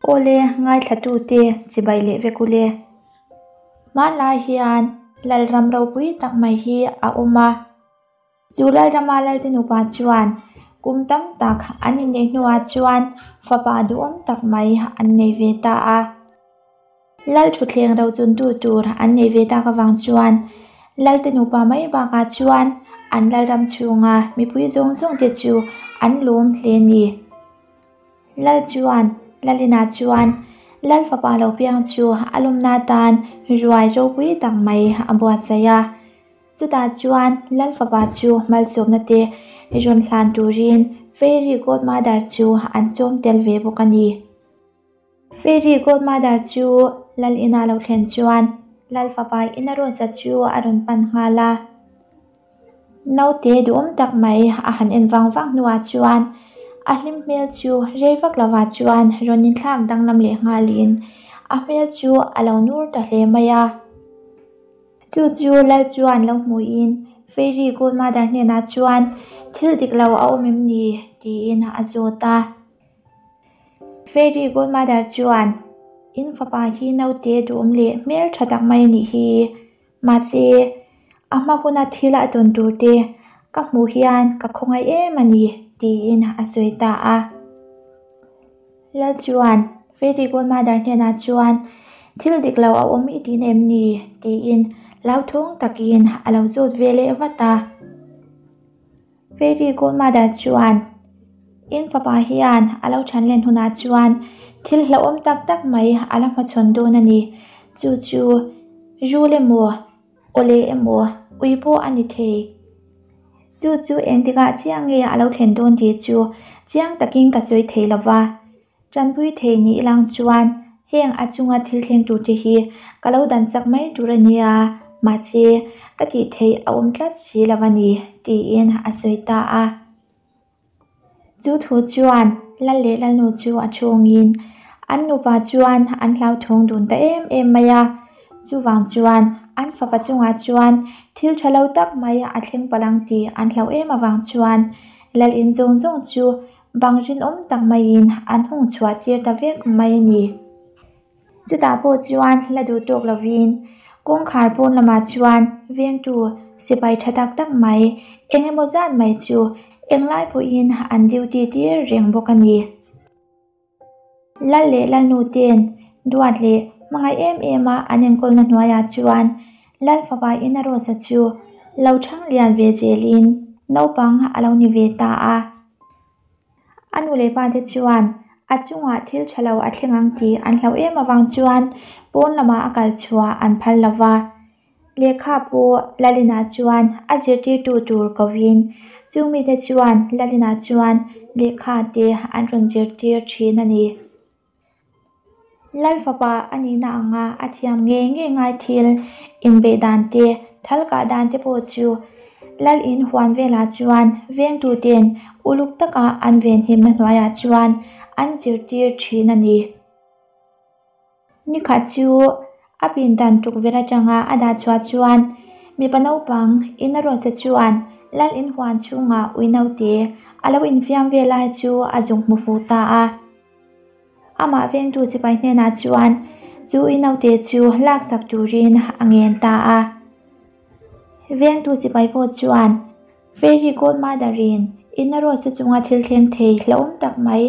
Awle ngaithlatute chibai leh vek ule. Hmanlai hian Lalram ropui tak mai hi a awm a. Chu Lalrama Lalte nupa chuan kum tam tak an inneih hnuah chuan fapa duhawm tak mai an nei ve ta a. Lal thutthleng rochuntu tur an nei ve tak avang chuan Lalte nupa mai bakah chuan an Lalram chhunga mipui zawng zawngte chu an lawm hle ni. Lal chuan Lalina chuan Lal fapa lo piang chu a lawmna atan ruai ropui tak mai a buatsaih a. Chutah chuan Lal fapa chu malsawmna te rawn hlan turin Fairy Godmother chu an sawm tel ve bawk a ni. Fairy Godmother chu Lal ina lo thlen chuan Lal fapa ina Rosa chu a rawn pan nghal a. Naute duhawm tak mai a han en vang vang hnuah chuan a hlim hmel chu rei vak lovah chuan rawn inthlak danglam leh nghalin a hmel chu a lo nur ta hle mai a. Chu chu Lal chuan lo hmuhin Fairy Godmother hnenah chuan thil dik lo a awm em ni tiin a zawt a. Fairy Godmother chuan In fapa hi naute duhawm leh hmel tha tak mai a nih hi. Mahse, a hma huna thil a tawn tur te ka hmuh hian ka khawngaih em a ni, tiin a sawi ta a. Lal chuan Fairy Godmother hnenah chuan, Thil dik lo a awm i tin em ni? tiin hlauthawng takin a lo zawt ve leh vat a. Fairy Godmother chuan, In fapa hian a lo than len hunah chuan thil hlauhawm tak tak mai a la hmachhawn dawn a ni. Chu chu rul emaw, awle emaw, ui pawh a ni thei. Chu chu engtikah chiang nge a lo thlen dawn tih chu chiang takin ka sawi thei lo va. Tanpui thei ni ilang chuan heng a chunga thil thleng tur te hi ka lo dan sak mai tur a nia, mahse ka tih theih a awm tlat si lo a ni, tiin a sawi ta a. Chu thu chuan Lal leh Lalnu chu a chhungin an nupa chuan an hlauthawng dun ta em em mai a, chuvang chuan an fapa chungah chuan thil tha lo tak mai a thleng palh ang tih an hlauh em avang chuan Lal in zawng zawng chu Bang rinawm tak maiin an hung chhuah tir ta vek mai a ni. Chutah pawh chuan la duh tawk lovin kawngkhar pawn lamah chuan vengtu sipai tha tak tak mai eng emaw zat mai chu englai pawhin an duty tir reng bawk a ni. Lal leh Lalnu ten duat leh hmangaih em em a an enkawlna hnuaiah chuan Lal fapa ina Rosa chu lo thang lian ve zelin naupang a lo ni ve ta a. A nu leh pa te chuan a chungah thil tha lo a thleng ang tih an hlauh em avang chuan pawn lamah a kal chhuah an phal lo va. Lehkha pawh Lalina chuan a zirtirtu tur kovin chung mite chuan Lalina chuan lehkha te an rawn zirtir thin a ni. Lal fapa a nihna anga a thiam ngei ngei ngai thil inbeih dan te, thal kah dan te pawh chu Lal in huan velah chuan vengtuten uluk taka an venhimna hnuaiah chuan an zirtir thin a ni. Nikhat chu a pindan tukverh atanga a dah chhuah chuan mipa naupang in a rawt che chuan Lal in huan chhungah ui naute a lo infiam ve lai chu a zung hmu fuh ta a. Amah vengtu sipai hnenah chuan chu ui naute chu laksak turin a ngen ta a. Vengtu sipai pawh chuan Fairy Godmother-in Inarosa chunga thil thleng thei hlauhawm tak mai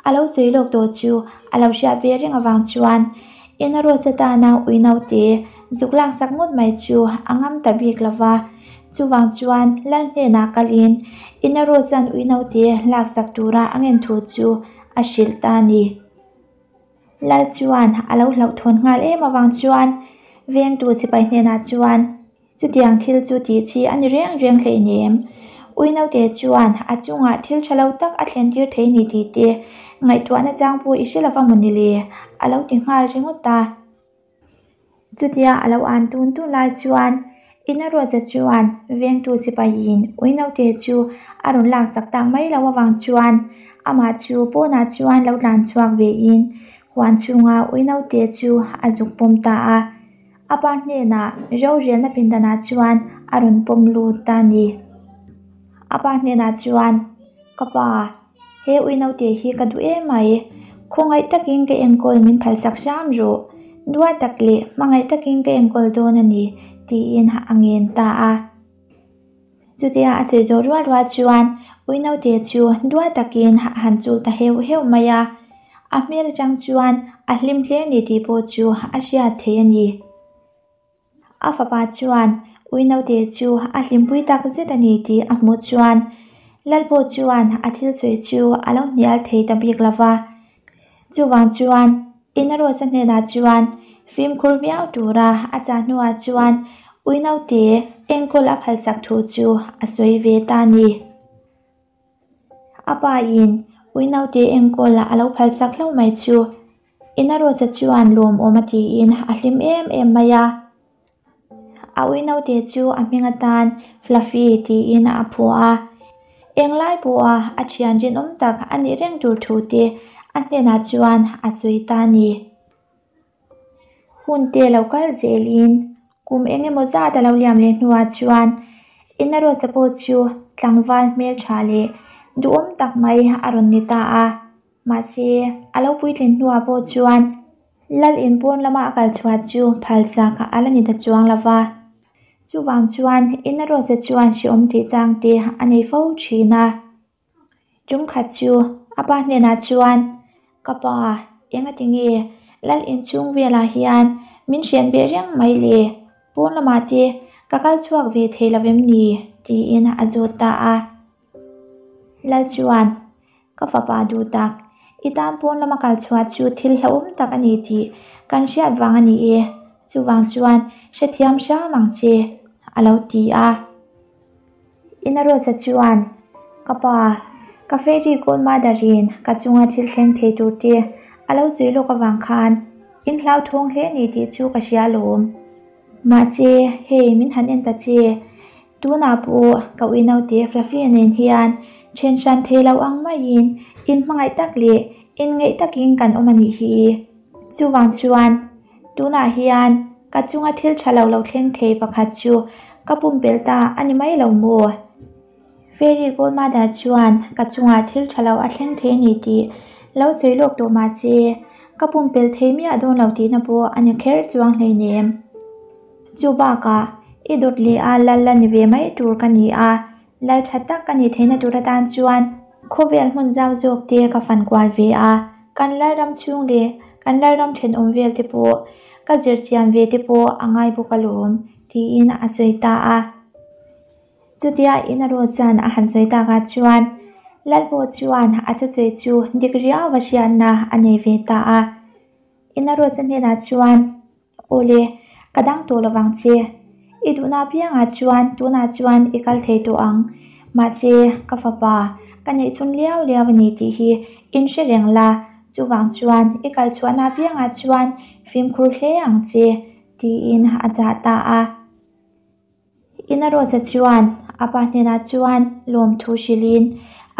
a lo sawi lawk tawh chu a lo hriat ve reng avang chuan Inarosa tana ui naute zuk laksak ngawt mai chu a ngam ta bik lo va. Chuvang chuan Lal hnenah kalin Inarosa'n ui naute laksak tura a ngen thu chu a hrilh ta a ni. Lal chuan a lo hlauhthawn nghal em avang chuan vengtu sipai hnenah chuan Chutiang thil chu tih chi a ni reng reng hleinem. Ui naute chuan a chungah thil tha lo tak a thlen tir thei ni tih te ngaihtuahna chang pawh i hre lova maw ni le? a lo ti nghal ringawt a. Chutia a lo an tun tun lai chuan Inaruatza chuan vengtu sipaiin ui naute chu a rawn laksak tak mai lo avang chuan amah chu pawnah chuan lo tlan chhuak vein huan chhunga ui naute chu a zuk pawm ta a. A pa hnenah rorelna pindanah chuan a rawn pawm lut ta a ni. A pa hnenah chuan, Ka pa, he ui naute hi ka duh em mai. Khawngaih takin ka enkawl min phalsak hram rawh. Duat tak leh hmangaih takin ka enkawl dawn a ni, tiin a ngen ta a. Chutia a sawi zawh rual rual chuan ui naute chu duat takin a han chul ta heuh heuh mai a. A hmel atang chuan a hlim hle a ni tih pawh chu a hriat theih a ni. A fapa chuan ui naute chu a hlimpui tak zet a ni tih a hmuh chuan Lal pawh chuan a thil sawi chu a lo hnial thei ta bik lo va. Chuvang chuan Inarosa hnenah chuan fimkhur viau tura a chah hnuah chuan ui naute enkawl a phalsak thu chu a sawi ve ta a ni. A pa in ui naute enkawl a lo phalsak hlauh mai chu Inarosa chuan lawmawm a tiin a hlim em em mai a. A ui naute chu a hming atan Fluffy tiin a phuah a, englai pawha a thian rinawm tak a nih reng tur thu te a hnenah chuan a sawi ta a ni. Hun te lo kal zelin kum eng emaw zat a lo liam leh hnuah chuan Inarosa pawh chu tlangval hmeltha leh duhawm tak mai a rawn ni ta a. Mahse, a lo puitlin hnuah pawh chuan Lal in pawn lama a kal chhuah chu phalsak a la ni ta chuang lo va. Chuvang chuan Inarosa chuan hrehawm tih chang te a nei fo thin a. Tum khat chu a pa hnenah chuan, Ka pa, engati nge Lal in chhung velah hian min hriat beh reng mai le? Pawn lamah te ka kal chhuak ve thei lo em ni? tiin a zawt ta a. Lal chuan, Ka fapa duh tak, i tan pawn lama kal chhuah chu thil hlauhawm tak a ni tih kan hriat vang a ni e, chuvang chuan hrethiam hram ang che, a lo ti a. Inarosa chuan, Ka pa, ka fairy godmother in ka chunga thil thleng thei tur te a lo sawi lawk avang khan in hlauthawng hle a ni tih chu ka hria alawm. Mahse, hei min han en ta che, Tunah pawh ka ui naute Fluffy nen hian then hran thei lo ang maiin inhmangaih tak leh inngeih takin kan awm a nih hi. Chuvang chuan tunah hian ka chunga thil tha lo lo thleng thei pakhat chu ka pumpelh ta a ni mai lo maw? Fairy Godmother chuan ka chungah thil tha lo a thleng thei a ni tih lo sawi lawk tawh mahse ka pumpelh thei miah dawn lo tihna pawh a ni kher chuang hleinem. Chu bakah, i dawt leh a lal la ni ve mai tur ka ni a, lal tha tak ka nih theihna tur atan chuan khawvel hmun zau zawk te ka fan kual ve a, kan lalram chhung leh kan lalram thenawm vel te pawh ka zir chian ve te pawh a ngai bawk alawm, tiin a sawi ta a. Chutia Inarosa'n a han sawi takah chuan Lalpawh chuan a thusawi chu dik riau va hriatna a nei ve ta a. Inarosa hnenah chuan, Awle, ka dang tawh lovang che. I duhna apiangah chuan tunah chuan i kal thei tawh ang. Mahse, ka fapa, ka neih chhun liau liau a ni tih hi in hre reng la, chuvang chuan i kal chhuahna apiangah chuan fimkhur hle ang che, tiin a chah ta a. Inarosa chuan a pa hnenah chuan lawmthu hrilhin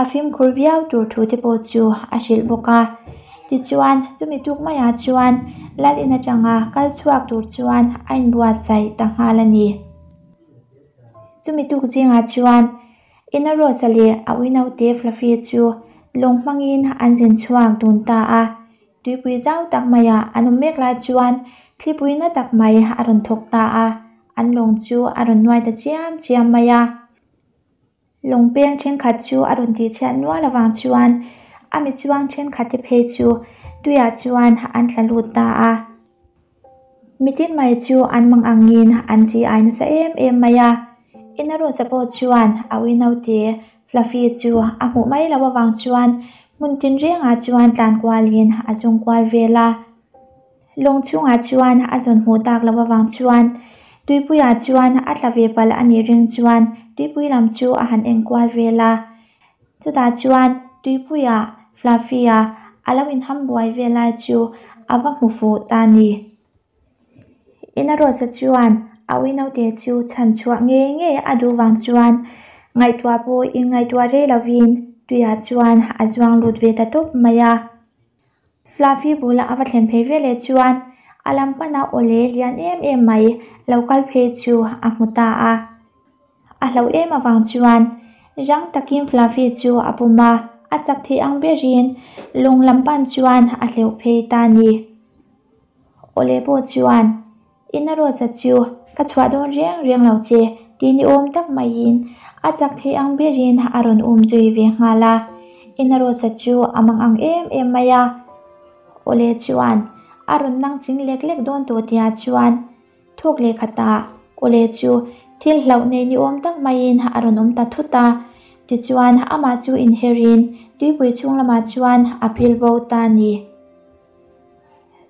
a fimkhur viau tur thu te pawh chu a hrilh bawk a. Tichuan, chumi tuk maiah chuan Lal in atanga kal chhuak tur chuan a inbuatsaih ta nghal a ni. Chumi tuk zingah chuan Inarosa leh a uinaute Fluffy chu lawng hmangin an zin chhuak dun ta a. Tuipui zau tak maiah an awm mek lai chuan thlipui na tak mai a rawn thawk ta a. An lawng chu a rawn nuai ta chiam chiam mai a. Lawng peng thenkhat chu a rawn tih chhiat nual avang chuan a mi chuang thenkhat te phei chu tuiah chuan an tla lut ta a. Mitin mai chu an mang angin an chi ai nasa em em mai a. Inarosa pawh chuan a ui naute Fluffy chu a hmuh mai loh avang chuan hmun tinrengah chuan tlan kualin a zung kual vel a. Lawng chhungah chuan a zawn hmuh tak loh avang chuan tuipuiah chuan a tla ve palh a nih ring chuan tuipui lam chu a han en kual vel a. Chutah chuan tuipuiah Fluffy-a a lo inham buai vel lai chu a va hmu fuh ta a ni. Inarosa chuan a ui naute chu chhan chhuah ngei ngei a duh vang chuan ngaihtuah pawh inngaihtuah rei lovin tuiah chuan a zuang lut ve ta tawp mai a. Fluffy bula a va thlen phei ve leh chuan a lam pana awle lian em em mai lo kal phei chu a hmu ta a. A hlauh em avang chuan rang takin Fluffy chu a pawm a, A chak thei ang berin lawng lam pan chuan a hleuh phei ta a ni. Awle pawh chuan Inarosa chu ka chhuah dawn reng reng lo che tih ni awm tak maiin a chak thei ang berin a rawn um zui ve nghal a. Inarosa chu a mang ang em em mai a. Awle chuan a rawn nang ching lek lek dawn tawh tihah chuan Thawk leh khatah Awle chu thil hlauh nei ni awm tak maiin a rawn awm ta thut a. Tichuan amah chu inherin tuipui chhung lamah chuan a pil bo ta a ni.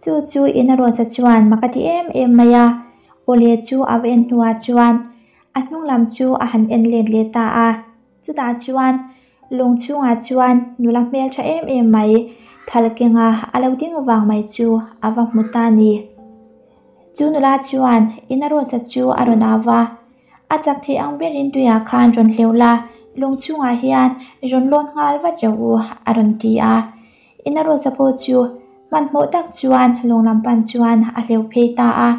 Chu chu Inarosa chuan mak a ti em em mai a, Awle chu a va en hnuah chuan a hnung lam chu a han en let leh ta a. Chutah chuan lung chhungah chuan nula hmeltha em em mai thal kenga a lo ding vang mai chu a va hmu ta a ni. Chu nula chuan Inarosa chu a rawn au va, A chak thei ang berin tuiah khan rawn hleuh la, lung chhungah hian rawn lawn nghal vat reuh u a rawn ti a. Inarosa pawh chu hmanhmawh tak chuan lung lam pan chuan a hleuh phei ta a.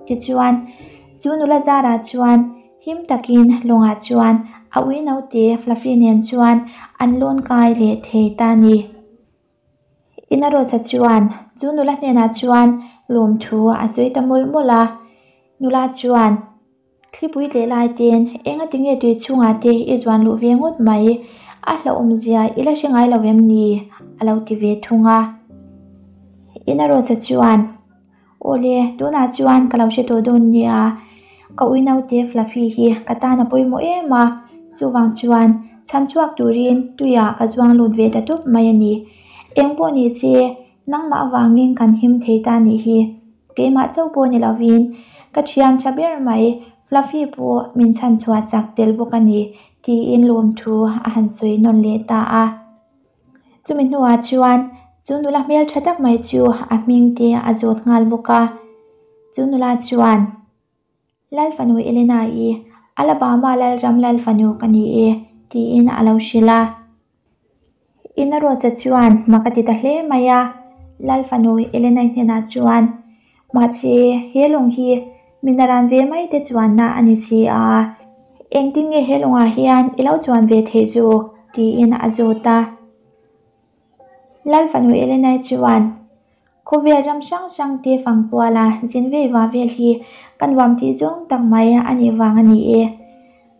Tichuan, chu nula zarah chuan him takin lawngah chuan a ui naute Fluffy nen chuan an lawn kai leh thei ta a ni. Inarosa chuan chu nula hnenah chuan lawmthu a sawi ta mawlh mawlh a. Nula chuan, Thlipui tleh lai ten engati nge tui chhungah te i zuan luh ve ngawt mai? A hlauhawmzia i la hre ngai lo em ni? a lo ti ve thung a. Inarosa chuan. Awle, tunah chuan ka lo hre tawh dawn nia, ka ui naute Fluffy hi ka tan a pawimawh em a, chuvang chuan chhan chhuak turin tuiah ka zuang lut ve ta tawp mai a ni. Eng pawh ni se, nangmah avangin kan him thei ta nih hi. Keimah chauh pawh ni lovin ka thian tha ber mai Fluffy pawh min chhan chhuah sak tel bawk a ni, tiin lawmthu a han sawi nawn leh ta a. Chumi hnuah chuan chu nula hmeltha tak mai chu a hming te a zawt nghal bawk a. Chu nula chuan, Lal fanu Elena-i, Alabama Lalram Lal fanu ka ni e, tiin a lo hrilh a. Inarosa chuan mak a ti ta hle mai a, Lal fanu Elena-i hnenah chuan, Mahse, he lawng hi mi naran ve mai te chuanna a ni si a, engtin nge he lawngah hian i lo chuan ve theih zawk? tiin a zawt a. Lal fanu Elenai chuan, Khawvel ram hrang hrang te fang kuala zin vei va vel hi ka nuam tih zawng tak mai a nih vang a ni e.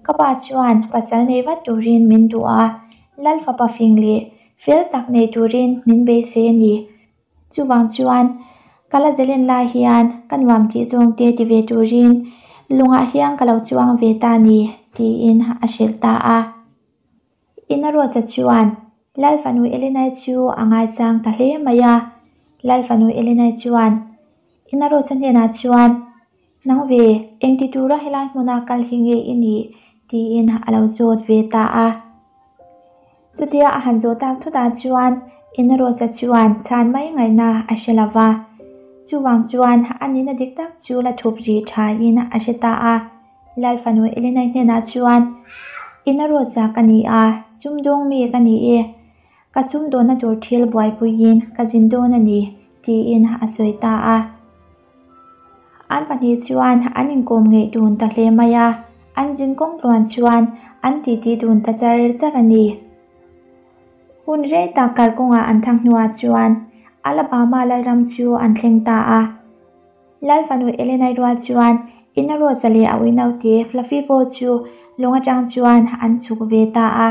Ka pa chuan pasal nei vat turin min duh a, Lal fapa fing leh fel tak nei turin min beisei a ni. Chuvang chuan ka la zalen lai hian ka nuam tih zawng te ti ve turin lungah hian ka lo chuang ve ta ni tiin a hrilh ta a. Inarosa chuan Lal fanu Elenai chu a ngaisang ta hle mai a. Lal fanu Elenai chuan Inarosa hnenah chuan Nang ve, engti tura helai hmuna kal hi nge i nih? tiin a lo zawt ve ta a. Chutia a han zawh tak thutah chuan Inarosa chuan chhan mai ngaihna a hre lo va. Chuvang chuan a nihna dik tak chu la thup rih thain a hre ta a. Lal fanu Elenai hnenah chuan, Inarosa ka ni a, sumdawng mi ka ni e. Ka sumdawnna tur thil buaipuiin ka zin dawn a ni, tiin a sawi ta a. An pahnih chuan an inkawm ngeih dun ta hle mai a, an zin kawng tluan chuan an titi dun ta char char a ni. Hun rei tak kalkawngah an thang hnuah chuan Alabama Lalram chu an thleng ta a. Lal fanu Elenai rual chuan Inarosa leh a uinaute Fluffy pawh chu lawng atang chuan an chhuk ve ta a.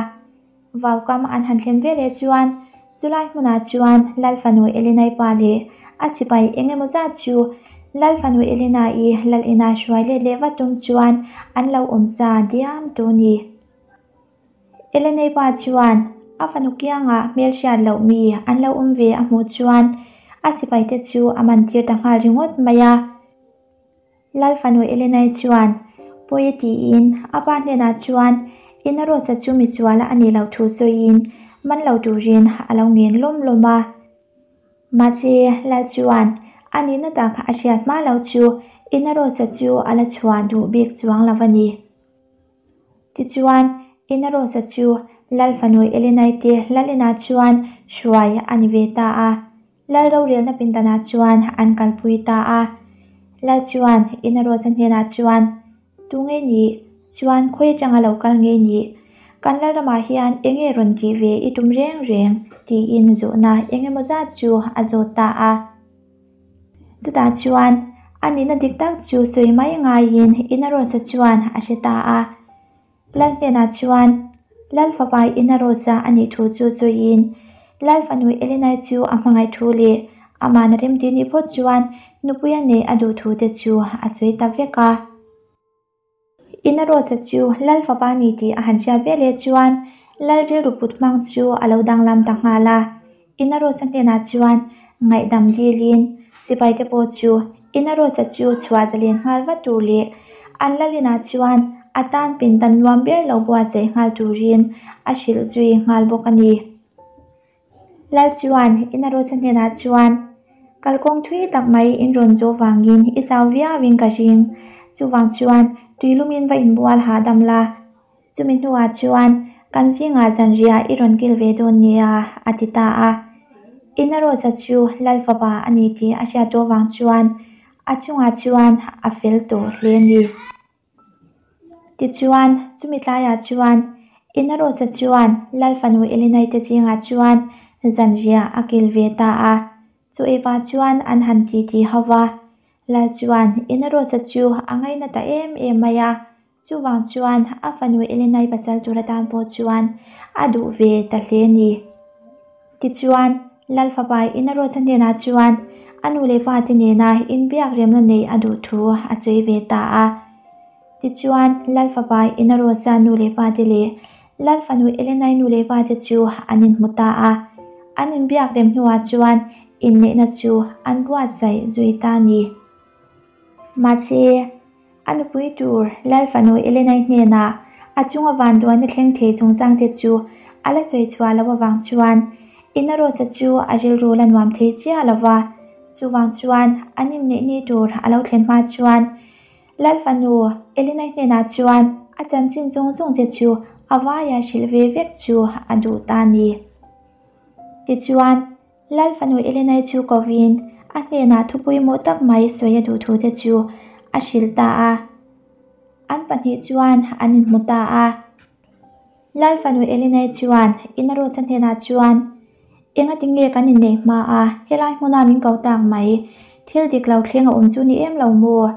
Vaukam an han thlen ve leh chuan chulai hmunah chuan Lal fanu Elenai pa leh a sipai eng emaw zat chu Lal fanu Elena-i lal ina hruai let leh vat tum chuan an lo awm sa diam tu ni. Elenai pa chuan a fanu kiangah hmelhriat loh mi an lo awm ve a hmuh chuan a sipai te chu a man tir ta nghal ringawt mai a. Lal fanu Elenai chuan pawi a tiin a pa hnenah chuan Inarosa chu misual a nih loh thu sawiin man lo turin a lo ngen lawm lawm a. Mahse, Lal chuan a nihna tak a hriat hma lo chu Inarosa chu a la chhuah duh bik chuang lo a ni. Tichuan, Inarosa chu Lal fanu Elenai te Lal inah chuan hruai a ni ve ta a. Lal rorelna pindanah chuan an kalpui ta a. Lal chuan Inarosa hnenah chuan, Tu nge nih? Chuan khawi atanga lo kal nge nih? Kan Lalramah hian eng nge rawn tih ve i tum reng reng? tiin zawhna eng emaw zat chu a zawt ta a. Chutah chuan a nihna dik tak chu sawi mai ngaiin Inarosa chuan a hre ta a. Lal hnenah chuan Lal fapa Inarosa a nih thu chu sawiin Lal fanu Elenai chu a hmangaih thu leh amahna remti nih phawt chuan nupui a neih a duh thu te chu a sawi ta vek a. Inarosa chu Lal fapa a ni tih a han hriat veleh chuan Lal rilru put hmang chu a lo danglam ta nghal a. Inarosa hnenah chuan ngaihdam dilin sipaite pawh chu Inarosa chu chhuah zalen nghal vat tur leh an Lal inah chuan a tan pindan nuam ber lo buatsaih nghal turin a hrilh zui nghal bawk a ni. Lal chuan Inarosa hnenah chuan, Kalkawng thui tak mai in rawn zawh vangin i chau viauin ka ring. Chuvang chuan tuilumin va inbual hahdam la. Chumi hnuah chuan kan zingah zanriah i rawn kil ve dawn nia, a ti ta a. Inarosa chu Lal fapa a ni tih a hriat tawh vang chuan a chungah chuan a fel tawh hle a ni. Tichuan, chumi tlaiah chuan Inarosa chuan Lal fanu Elenai te zingah chuan zanriah a kil ve ta a. Chu eipah chuan an han titi ho va. Lal chuan Inarosa chu a ngaina ta em em mai a. Chuvang chuan a fanu Elenai pasal tur atan pawh chuan a duh ve ta hle a ni. Tichuan, Lal fapa Inarosa hnenah chuan a nu leh pa te nena inbiak remna neih a duh thu a sawi ve ta a. Tichuan, Lal fapa Inarosa nu leh pa te leh Lal fanu Elenai nu leh pa te chu an inhmu ta a. An inbiak rem hnuah chuan inneihna chu an buatsaih zui ta a ni. Mahse, a nupui tur Lal fanu Elenai hnenah a chunga vanduaina thleng thei chungchangte chu a la sawi chhuah loh avang chuan Inarosa chu a rilru la nuam thei chiah lo va. Chuvang chuan an inneih ni tur a lo thlen hma chuan Lal fanu Elenai hnenah chuan a chanchin zawng zawngte chu a vaia hrilh ve vek chu a duh ta a ni. Tichuan, Lal fanu Elenai chu kovin a hnenah thu pawimawh tak mai sawi a duh thu te chu a hrilh ta a. An pahnih chuan an inhmu ta a. Lal fanu Elenai chuan Inarosa hnenah chuan, Engati nge kan inneih hma a, helai hmuna min ko tak mai, thil dik lo thleng a awm chu ni em lo maw?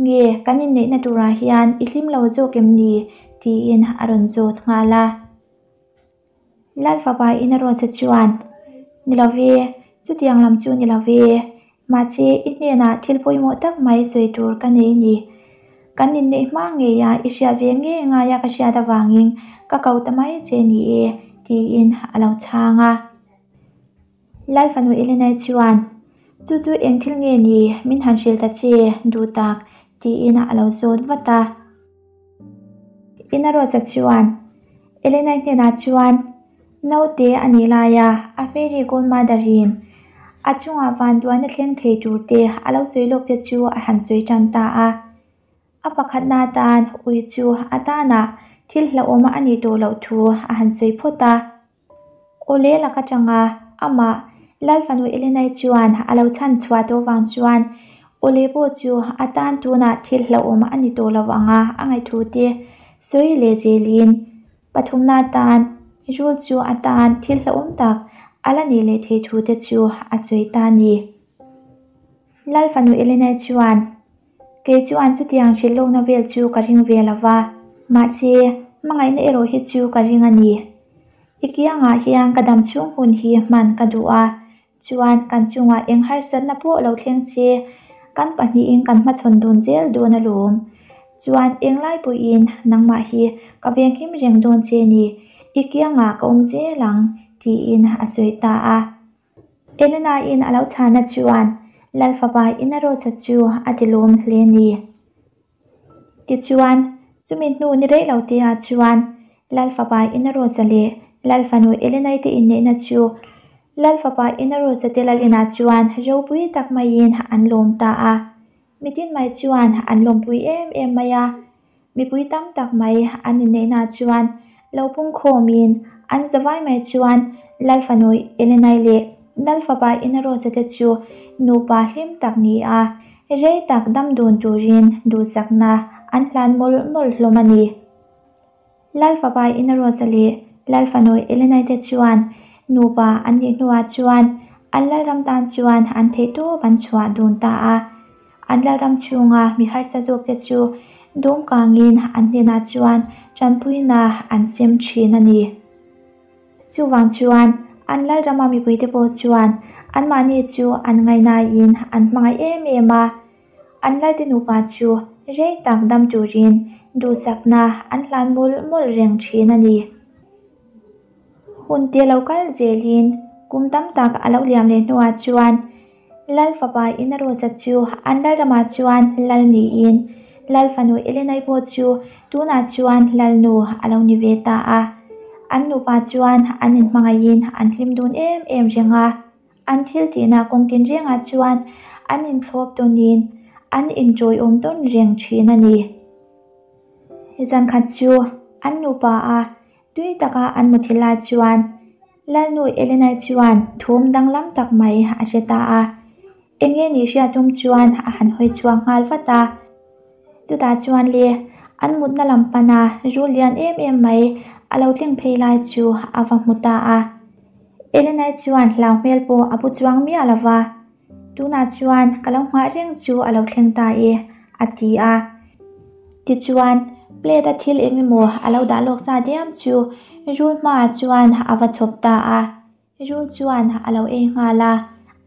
Nge kan inneihna turah hian i hlim lo zawk em ni? tiin a rawn zawt nghal a. Lal fapa in a rawn sa chuan, Ni lo ve, chutiang lam chu ni lo ve. Mahse, i hnenah thil pawimawh tak mai sawi tur ka nei ni. Kan inneih hma ngeia i hriat ve ngei ngaia ka hriat avangin ka ko ta mai che ni e, tiin a lo chhang a. Lal fanu Elenai chuan, Chu chu eng thil nge ni, min han hrilh ta che, duh tak, tiin a lo zawt vat a. Inarosa chuan Elenai hnenah chuan naute a nih laia a fairy godmother-in a chungah vanduaina thleng thei tur te a lo sawi lawk te chu a han sawi tan ta a. A pakhatna atan ui chu a tanah thil hlauhawm a nih tawh loh thu a han sawi phawt a. Awle lak atanga amah Lal fanu Elenai chuan a lo chhan chhuah tawh vang chuan Awle pawh chu a tan tunah thil hlauhawm a ni tawh lo ang a, a ngaih te sawi leh zelin pathumna atan rul chu a tan thil hlauhawm tak a la nih leh thei thu te chu a sawi ta a ni. Lal fanu Elenai chuan. Kei chuan chutiang hrilh lawkna vel chu ka ring ve lo va, mahse, hmangaihna erawh hi chu ka ring a ni. I kiangah hian ka dam chhung hun hi hman ka duh a, chuan kan chungah eng harsatna pawh lo thleng se, kan pahnihin kan hmachhawn dun zel dawn alawm. Chuan englai pawhin nangmah hi ka venghim reng dawn che ni, i kiangah ka awm zel ang, tiin a sawi ta a. Elena-in a lo chhana chuan Lal fapa Inarosa chu a ti lawm hle ni. Tichuan, chumi hnu ni rei lo te ah chuan Lal fapa Inarosa leh Lal fanu Elenai te inneihna chu Lal fapa Inarosa te lal inah chuan ropui tak maiin an lawm ta a. Mitin mai chuan an lawmpui em em mai a. Mipui tam tak mai an inneihnaah chuan lo pungkhawmin an zavai mai chuan Lal fanu Elenai leh Lal fapa Inarosa te chu nupa hlim tak ni a, rei tak dam dun turin duhsakna an hlan mawlh mawlh hlawm a ni. Lal fapa Inarosa leh Lal fanu Elenai te chuan nupa an nih hnuah chuan an lalram tan chuan an theihtawp an chhuah dun ta a. An lalram chhunga mi harsa zawkte chu dawm kangin an hnenah chuan tanpuina an sem thin a ni. Chuvang chuan an lalrama mipuite pawh chuan anmahni chu an ngaihnain an hmangaih em em a. An lalte nupa chu rei tak dam turin duhsakna an hlan mawlh mawlh reng thin a ni. Hun te lo kal zelin kum tam tak a lo liam leh hnuah chuan Lal fapa Inarosa chu an lalramah chuan lal niin Lal fanu Elenai pawh chu tunah chuan lalnu a lo ni ve ta a. An nupa chuan an inhmangaihin an hlim dun em em reng a. An thil tihna kawng tinrengah chuan an inthlawp tawnin an inṭawiawm tawn reng ṭhin a ni. Zankhat chu an nupa a tui taka an muthilh lai chuan Lalnu Elenai chuan thum danglam tak mai a hre ta a. Eng nge nih hriat tum chuan a han hawi chhuak nghal vat a. Chutah chuan le an mutna lam pana rul lian em em mai a lo thleng phei lai chu a va hmu ta a. Elenai chuan hlau hmel pawh a pu chuang miah lo va, Tunah chuan ka lo nghah reng chu a lo thleng ta e, a ti a. Tichuan, plate a thil eng emaw a lo dah lawk sa diam chu rul hmaah chuan a va chhawp ta a. Rul chuan a lo ei nghal a,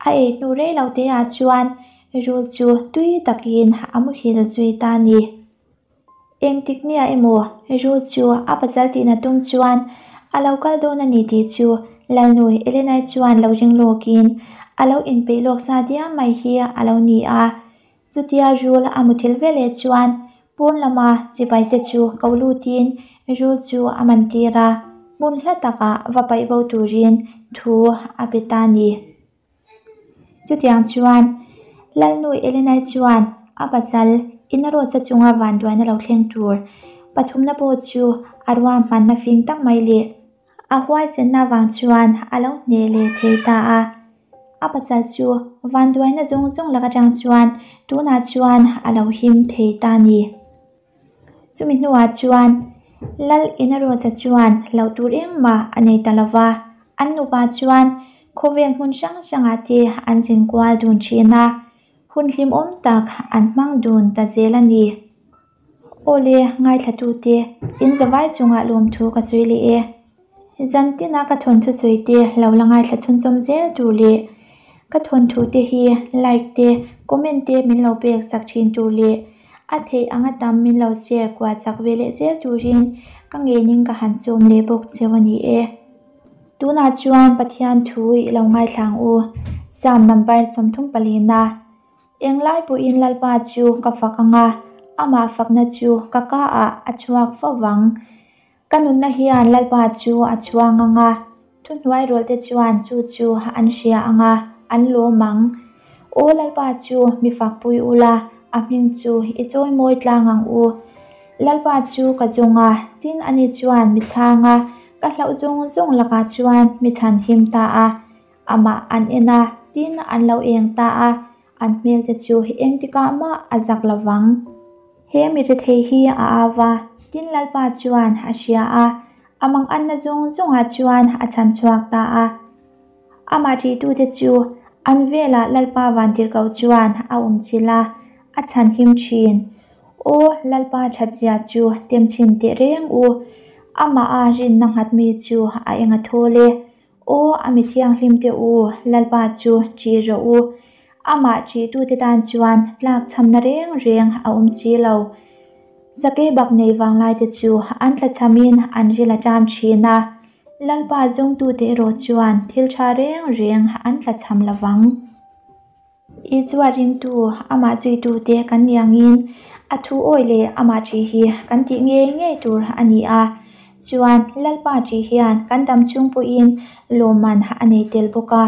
a ei hnu rei lo te ah chuan rul chu tui takin a muhil zui ta a ni. Engtik nia emaw rul chu a pasal tihna tum chuan a lo kal dawn a ni tih chu Lalnu Elenai chuan lo ring lawkin a lo inpeih lawk sa diam mai hi a lo ni a. Chutia rul a muthilh veleh chuan pawn lama sipai te chu ko lutin rul chu a man tir a, hmun hla takah va paih bo turin thu a pe ta a ni. Chutiang chuan Lalnu Elenai chuan a pasal Inarosa chunga vanduaina lo thleng tur pathumna pawh chu a ruahmanna fing tak mai leh a huaisenna avang chuan a lo hneh leh thei ta a. A pasal chu vanduaina zawng zawng lak atang chuan tunah chuan a lo him thei ta a ni. Chumi hnuah chuan Lal Inarosa chuan hlauh tur engmah a nei ta lova, an nupa chuan khawvel hmun hrang hrangah te an zin kual dun thin a, hun hlimawm tak an hmang dun ta zel a ni. Awle ngaithlatute, in zavai chungah lawmthu ka sawi leh e. Zantina ka thawnthu sawi te lo la ngaithla chhunchawm zel tur leh ka thawnthu te hi like te comment te min lo pek sak thin tur leh a theih anga tam min lo share kuah sak ve leh zel turin ka ngenin ka han sawm leh bawk cheu a ni e. Tunah chuan Pathian thu i lo ngaithla ang u. Psalm number 34. Englai pawhin Lalpa chu ka fak anga amah fakna chu ka ka ah a chhuak fo vang. Ka nunna hian Lalpa chu a chhuang ang a, thuhnuai rawlte chuan chu chu an hria ang a, an lawm ang. Aw Lalpa chu mi fakpui ula, a hming chu i chawimawi tlang ang u. Lalpa chu ka zawng a, tin ani chuan mi chhang a, ka hlauh zawng zawng lakah chuan mi chhanhim ta a. Amah an en a, tin an lo eng ta a, an hmelte chu engtikah mah a zak lo vang. He mi rethei hi a au va, tin Lalpa chuan a hria a, a manganna zawng zawngah chuan a chhan chhuak ta a. Amah ṭihtute chu an velah Lalpa vantirhkoh chuan a awm chilh a, a chhan him ṭhin. Aw Lalpa ṭhatzia chu tem chhin teh reng u, amaha rinna nghat mi chu a eng a thawl e. Aw a mi thianghlim te u, Lalpa chu ṭih rawh u. Amah ṭihtute tan chuan tlak chhamna reng reng a awm si lo. Sakei bak nei vanglaite chu an tla chhamin an ril a ṭam ṭhin a, Lalpa zawngtute erawh chuan thil ṭha reng reng an tla chham lo vang. Isua ringtu, amah zuitute kan ni angin a thu awi leh amah ṭih hi kan tih ngei ngei tur a ni a. Chuan Lalpa ṭih hian kan dam chhung pawhin lawmman a nei tel bawk a.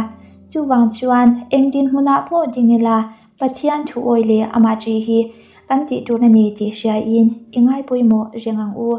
Chuvang chuan eng dinhmunah pawh ding ila Pathian thu awi leh amah ṭih hi kan tih tur a ni tih hriain i ngaipawimawh reng ang u.